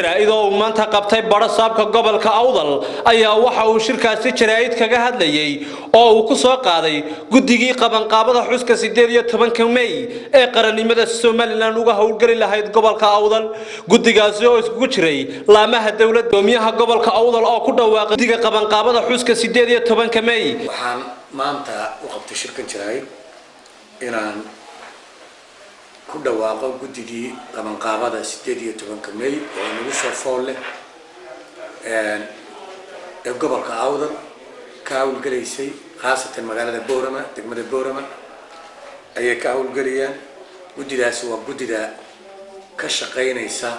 Jaraa'id oo uu maanta qabtay badhasaabka gobolka Awdal ayaa waxa uu shirkaasi jaraa'id kaga hadlayey oo uu ku soo qaaday guddigii qabanqaabada xuska 18-ka Mey ee qarannimada Somaliland uga howlgeli lahayd gobolka Awdal, guddigaasi oo iskugu jiray laamaha dowladda. Gudoomiyaha gobolka Awdal oo ku dhawaaqay guddiga qabanqaabada xuska 18-ka Mey. Waxaan maanta u qabtay shirkan jaraa'id inaan ku dhawaaqo guddigii qabanqaabada 18-ka May oo nagu soo fool leh ee gobolka Awdal ka hawlgelaysay, khaasatan magaalada Boorama, degmada Boorama ayay ka hawlgelayaan. Guddidaasi waa guddida ka shaqaynaysa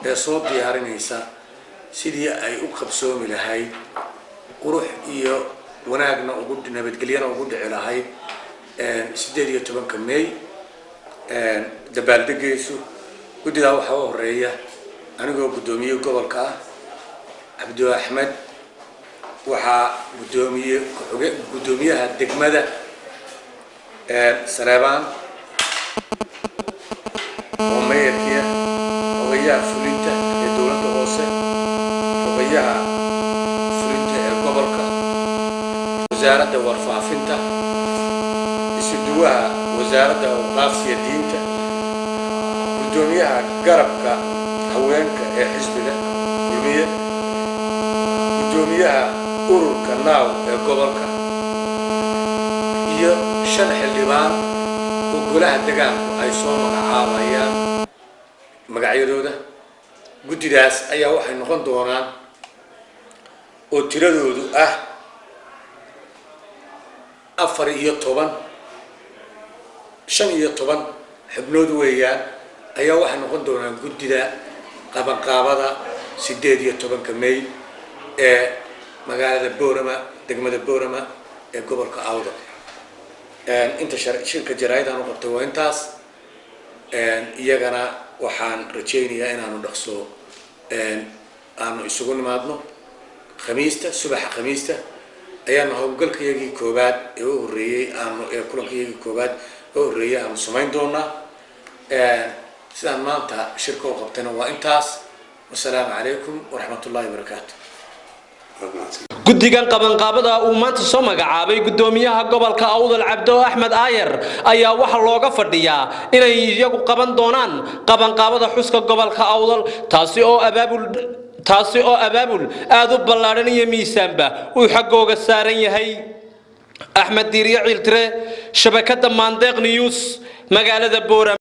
ee soo diyaarinaysa sidii ay u qabsoomi lahayd, qurux iyo wanaagna ugu, nabadgelyana ugu dhici lahayd 18-ka May dabaaldegaysu. Guddidaa waxaa u horeeya anigoo guddoomiye gobolka ah, Cabdi Axmed. Waxaa guddoomiye ku-xige guddoomiyaha degmada Saleebaan oo mayorkiia, xogayaha fulinta ee dowladda hoose, xogayaha fulinta ee gobolka, wasaaradda warfaafinta, isuduwaha wasaaradda awqaafsiya diinta, guddoomiyaha garabka haweenka ee xisbiga Kulmiye, guddoomiyaha ururka NOW ee gobolka iyo shan xildhibaan oo golaha degaanku ay soo magacaabayaan magacyadooda. Guddidaas ayaa waxay noqon doonaan oo tiradoodu ah 14, 15 xubnood weeyaan, ayaa waxay noqon doonaan guddida qabanqaabada 18-ka May ee magaalada Boorama, degmada Boorama ee gobolka Awdal. Inta shirka jaraa'id aan u qabtay waa intaas. Iyagana waxaan rajaynayaa inaanu dhaqso aanu isugu nimaadno Khamiista. Subaxa Khamiista ayaanu howlgalkayagii koowaad ee u horreeyey aanu ee kulankayagii koowaad ee u horreeyey aanu samayn doonaa. Sidaan maanta shirka u qabtayna waa intaas. Wasalaamu calaykum waraxmat ullahi wabarakaatu. Guddigan qabanqaabada uu maanta soo magacaabay guddoomiyaha gobolka Awdal, Cabdo Axmed Aayar, ayaa waxaa looga fadhiyaa inay iyagu qaban doonaan qabanqaabada xuska gobolka Awdal, taasi oo abaabul aada u ballaadhan iyo miisaanba uu xaggooga saaran yahay. Axmed Diiriye Ciiltire, shabakadda Maandeeq News, magaalada Boorama.